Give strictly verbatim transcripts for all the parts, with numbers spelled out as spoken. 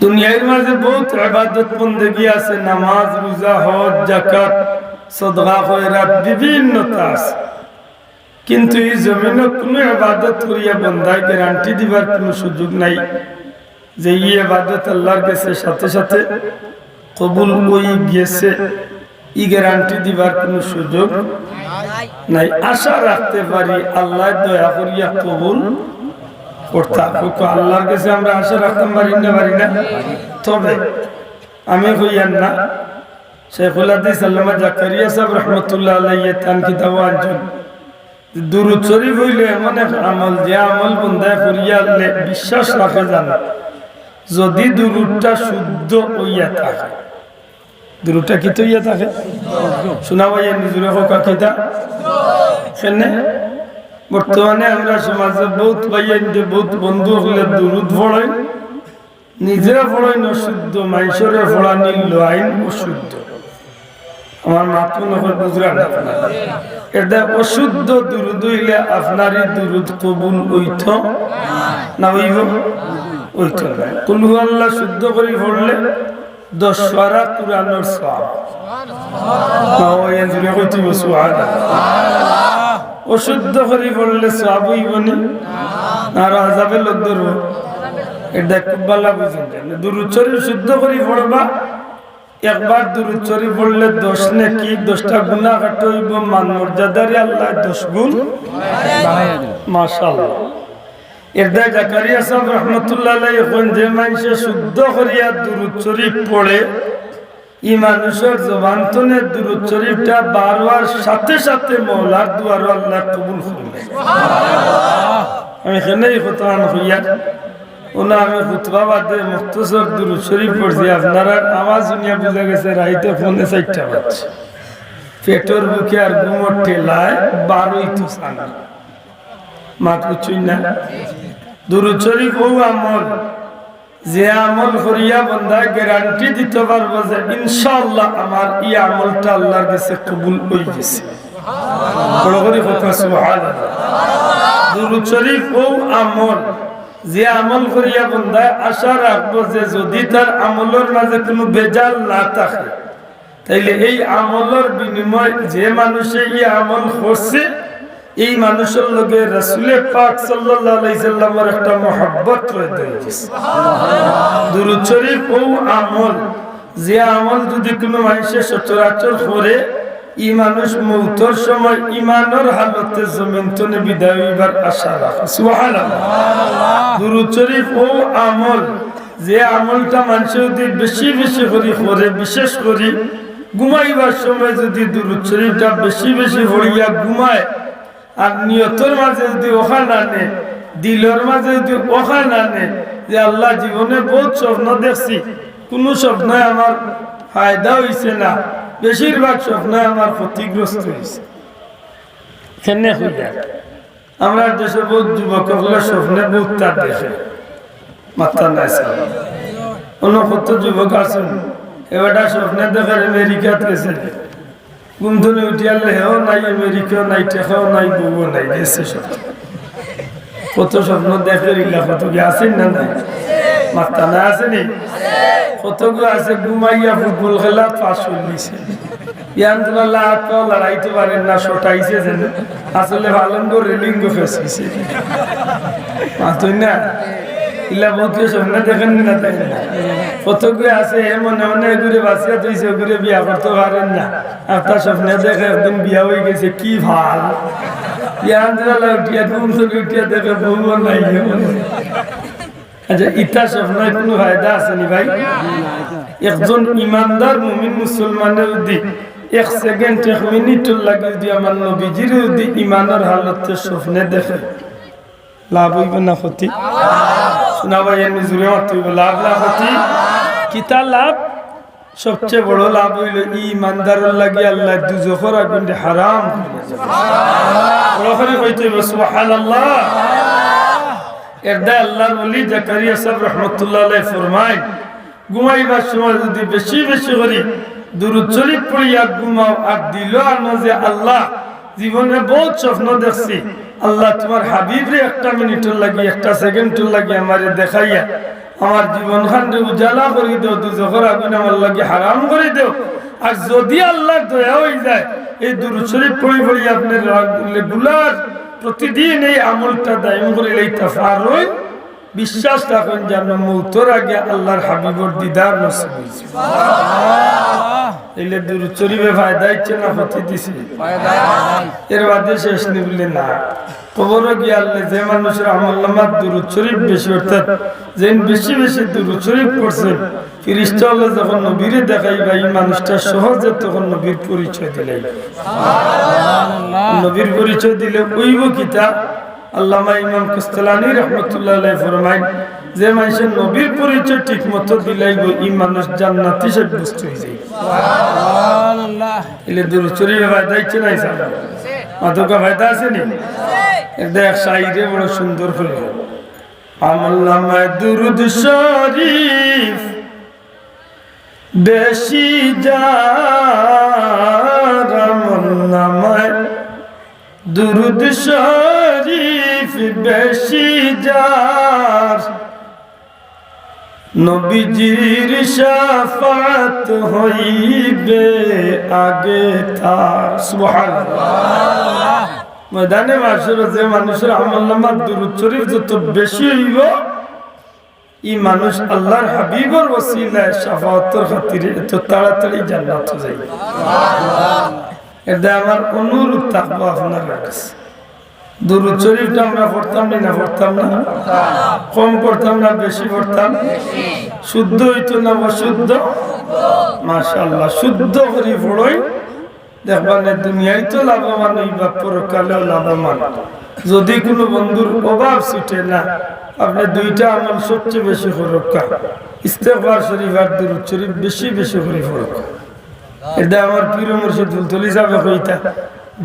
দুনিয়ার মাঝে বহুত ইবাদত বন্দেগি আছে, নামাজ, রোজা, হজ, যাকাত, সদকা, খয়রাত, বিভিন্নতা আছে। কিন্তু ই জমিনো কুনু ইবাদত করিয়া বন্দায় গ্যারান্টি দিবার কুনু সুযোগ নাই যে ই ইবাদত আল্লাহর গেছে সাথে সাথে কবুল অই গেছে, ই গ্যারান্টি দিবার কুনু সুযোগ নাই। আশা রাখতে পারি আল্লায় দয়া করিয়া কবুল করতা। কউক্কা, আল্লাহর গেছে আমরা আশা রাখতাম পারি না, পারি না? তবে আমি কইয়ার না, শেখুল হাদিস আল্লামা জাকারিয়া সাহেব রহমতুল্লাহ আলাইহি তান কিতাবো আনছইন, দুরূদ শরীফ অইলো এমন এক আমল, যে আমল বন্দায় করিয়া লে-, বিশ্বাস রাখে জানে, যদি দুরূদটা শুদ্ধ অইয়া থাকে। দুরূদটা কিতা অইয়া থাকে? শুনা ভাইয়া, নিজরে কউক্কা কিতা? কেনে? বর্তমানে আমরা সমাজে বহুত ভাইয়াইন্তে, বহুত বন্ধু অকলে দুরূদ পড়ইন, নিজে পড়ইন অশুদ্ধ, মানষরে পড়ানি লইন অশুদ্ধ। আমার মাত মনে অয় বুঝরা না। এটা অশুদ্ধ দুরূদ অইলে আপনার ই দুরূদ কবুল অইতো না, অইবো? অইতো না। কুল হু আল্লাহ শুদ্ধ করি পড়লে দশ পারা কুরআনর সওয়াব। না, ওই জুরে কইতে অইবো সুবহানাল্লাহ। অশুদ্ধ করি পড়লে সওয়াব অইবো নি? আর আজাবে লগ ধরবো। এটা খুব ভালা বুঝইন যেন। দুরূদ শরীফ শুদ্ধ করি পড়বা। একবার দুরূদ শরীফ পড়লে দশ নেকি, দশটা গুনাহ কাটা অইবো, মান মর্যাদারে আল্লায় দশ গুণ বাড়াইয়া দিবা। মাশাআল্লাহ। এরদায় জাকারিয়া সাহেব রহমতুল্লাহ আলাইহি কইন, যে মানষে শুদ্ধ করিয়া দুরূদ শরীফ পড়ে, ই মানুষর জবান তনে দুরূদ শরীফটা বার অওয়ার সাথে সাথে মওলার দুয়ারো আল্লায় কবুল করইন। আমি কেনে ই কথাখান কইয়ার, অনো আমি খুতবা বাদে মুখতসর দুরূদ শরীফ পড়ছি, আপনারার আওয়াজ হুনিয়া বুঝা গেছে রাইতে পৌনে চাইরটা বাজছে। পেটর ভুকে আর ঘুমর ঠেলায় বারইতো চায় না। মাত বুঝছইন না? দুরূদ শরীফ অউ আমল, যে আমল করিয়া বন্দায় গ্যারান্টি দিতো পারবো যে ইনশাআল্লাহ আমার ই আমলটা আল্লাহর গেছে কবুল অই গেছে। বড় করি কউক্কা সুবহানাল্লাহ। দুরূদ শরীফ অউ আমল, যে আমল করিয়া বন্দায় আশা রাখবো যে যদি তার আমলর মাঝে কুনু ভেজাল না থাকে, তাইলে এই আমলর বিনিময়ে যে মানষে ই আমল করছে, এই মানষর লগে রাসূলে পাক সাল্লাল্লাহু আলাইহি সাল্লামর একটা মহব্বত পয়দা অই গেছে। দুরূদ শরীফ অউ আমল, যে আমল যদি কুনু মানষে সচরাচর করে, ই মানুষ মউতর সময় ইমানর হালতে জমিন তনে বিদায় অইবার আশা রাখে। সুবহানাল্লাহ। দুরূদ শরীফ অউ আমল, যে আমলটা মানষে যদি বেশি বেশি করি করে, বিশেষ করি ঘুমাইবার সময় যদি দুরূদ শরীফটা বেশি বেশি পড়িয়া ঘুমায়, আর নিয়তর মাঝে যদি অখান আনে, দিলর মাঝে যদি অখান আনে যে আল্লাহ, জীবনে বহুত স্বপ্ন দেখছি, কুনু স্বপ্নয় আমার ফায়দা অইছে না, বেশিরভাগ স্বপ্নয় আমার ক্ষতিগ্রস্ত অইছে। কেনে কইলা? আমরার দেশো বহুত যুবক অকলে স্বপ্নে বহুততা দেখে। মাতরা নায় সাব। অনো কত যুবক আছইন, এ বেটা স্বপ্নে দেখের আমেরিকাত গেছে। ঘুম তনে উঠিয়ার লে হেও নাই, আমেরিকাও নাই, টেকাও নাই, বউও নাই, গেছে সব। কত স্বপ্ন দেখের ইলা, কতগু আছইন না নাই? মাতরা নায়, আছে নি? কতগু আছে ঘুমাইয়া ফুটবল খেলাত পাস করি দিছে। ইয়ান তুমার লাত পাও লড়াইতো পারের না, শটাইছে যেন। আসলে পালঙ্গ রেলিঙ্গ ফেস অইছে। মাতইন না? ইলা বউতে স্বপ্নে দেখের নি না, দেখের না? কতগু আছে, এ মনে মনে এগুরে বাছিয়া থইছে, ওগুরে বিয়া করতো পারের না। একটা স্বপ্নে দেখে একদিন বিয়া অই গেছে, কি ভাল। ইয়ান তুমার উঠিয়া, ঘুম তনে উঠিয়া দেখে বউও নাই, এ মনে। আচ্ছা, ইতা স্বপ্নয় কুনু ফায়দা আছে নি ভাই? একজন ইমানদার মুমিন মুসলমানে যদি এক সেকেন্ড, এক মিনিটর লাগি যদি আমার নবীজিরে যদি ইমানর হালতে স্বপ্নে দেখে, লাভ অইবো না ক্ষতি? শুনা ভাই, এমনি জুরে মাততে অইবো, লাভ না ক্ষতি? কিতা লাভ? সবচেয়ে বড় লাভ অইলো, ই ইমানদারর লাগি আল্লায় দুজখর আগুনরে হারাম করি দিছে। বড় করি কইতে অইবো, সুবহানাল্লাহ। এরদায় আল্লাহর ওলি জাকারিয়া সাব রহমতুল্লাহ আলাইহি ফরমাইন, ঘুমাইবার সময় যদি বেশি বেশি করি দুরূদ শরীফ পড়িয়া ঘুমাও, আর দিলো আনো যে, আল্লাহ, জীবনে বহুত স্বপ্ন দেখছি, আল্লাহ, তুমার হাবিবরে একটা মিনিটর লাগি, একটা সেকেন্ডর লাগি আমারে দেখাইয়া আমার জীবনখানরে উজালা করি দেও, দুজখর আগুন আমার লাগি হারাম করি দেও। আর যদি আল্লাহর দয়া অই যায়, এই দুরূদ শরীফ পড়ি পড়ি আপনে রেগুলার প্রতিদিন এই আমলটা দায়েম করি লইতা পারইন, বিশ্বাস রাখইন যেন মউতর আগে আল্লাহর হাবিবর দিদার নসিব অইছে। এইলে দুরূদ শরীফে ফায়দা অইছে না ক্ষতি দিছে? এর বাদে শেষ নি বলে না। কবরো গিয়া আল্লাহ যে মানুষর আমলনামাত দুরূদ শরীফ বেশি, অর্থাৎ যেইন বেশি বেশি দুরূদ শরীফ পড়ছে, ফিরিস্তা অকলে যখন নবীরে দেখাইবা, ই মানুষটা সহজে তখন নবীর পরিচয় দিলাইবা। নবীর পরিচয় দিলে অইবো কিতা? আল্লামা ইমাম কাস্তালানী রহমতুল্লাহ আলাইহি ফরমাইন, যে মানষে নবীর পরিচয় ঠিক মতো দিলাইবো, ই মানুষ জান্নাতি সাব্যস্ত অই যাইবো। এইলে দুরূদ শরীফে ফায়দা অইছে না অইছে না? মাতকা ফায়দা আছে নি? একটা এক শায়রে বড় সুন্দর করি, আমলনামায় দুরূদ শরীফ বেশি যার, আমলনামায় দুরূদ শরীফ বেশি যার, নবীজির শাফাআত হইবে আগে তার। সুবহানাল্লাহ। ময়দানে মাশরো যে মানুষর আমলনামাত দুরূদ শরীফ যত বেশি অইবো, ই মানুষ আল্লাহর হাবিবর ওসিলায় শাফাআতর খাতিরে এত তাড়াতাড়ি জান্নাতো যাইবো। এটা আমার অনুরোধ থাকবো আপনারার কাছে। দুরূদ শরীফটা আমরা পড়তাম নি না, পড়তাম না? কম পড়তাম না, বেশি পড়তাম? শুদ্ধ অইতো না অশুদ্ধ? মাশাআল্লাহ, শুদ্ধ করি পড়ইন। দেখবা নে, দুনিয়াত তো লাভবান অইবা, পরকালেও লাভবান। যদি কুনু বন্ধুর অভাব ছুটে না, আপনে দুইটা আমল সবচেয়ে বেশি করউক্কা, ইস্তেগফার শরীফ আর দুরূদ শরীফ বেশি বেশি করি পড়উক্কা। এটা আমার পীর মুর্শিদ ফুলতলি সাহেবে কইতা,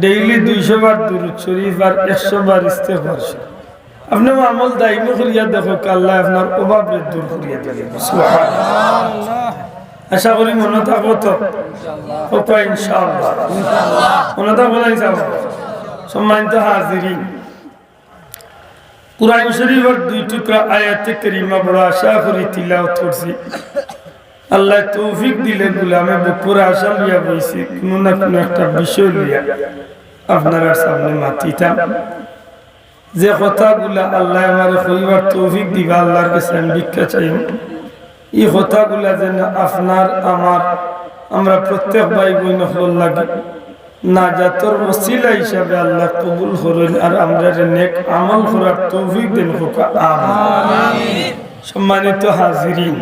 daily দুইশো বার দুরূদ শরীফ আর একশো বার ইস্তেগফার শরীফ। আপনে আমল দাইমো করিয়া দেখউক্কা, আল্লায় আপনার অভাবরে দূর করিয়া দিবা। সুবহানাল্লাহ। আশা করি মনো থাকবো তো? কউক্কা ইনশাআল্লাহ। মনো থাকবো না ইনশাআল্লাহ? সম্মানিত হাজিরিন, কুরআন শরীফর দুই টুকরা আয়াতে কারিমা বড় আশা করি তিলাওয়াত করছি। আল্লায় তৌফিক দিলে গোলামে বকুর আশা লইয়া বইছি, কুনু না কুনু একটা বিষয় লইয়া আপনারার সামনে মাতিতাম। যে কথাগুলা আল্লায় আমারে কইবার তৌফিক দিবা, আল্লার কাছে আমি ভিক্ষা চাইমু। ই কথাগুলা যেন আপনার, আমার, আমরা প্রত্যেক ভাই বইন অকলর লাগি নাজাতর ওসিলা হিসাবে আল্লায় কবুল করইন, আর আমরারে নেক আমল করার তৌফিক দেইন, কউক্কা আমিন। সম্মানিত হাজিরিন,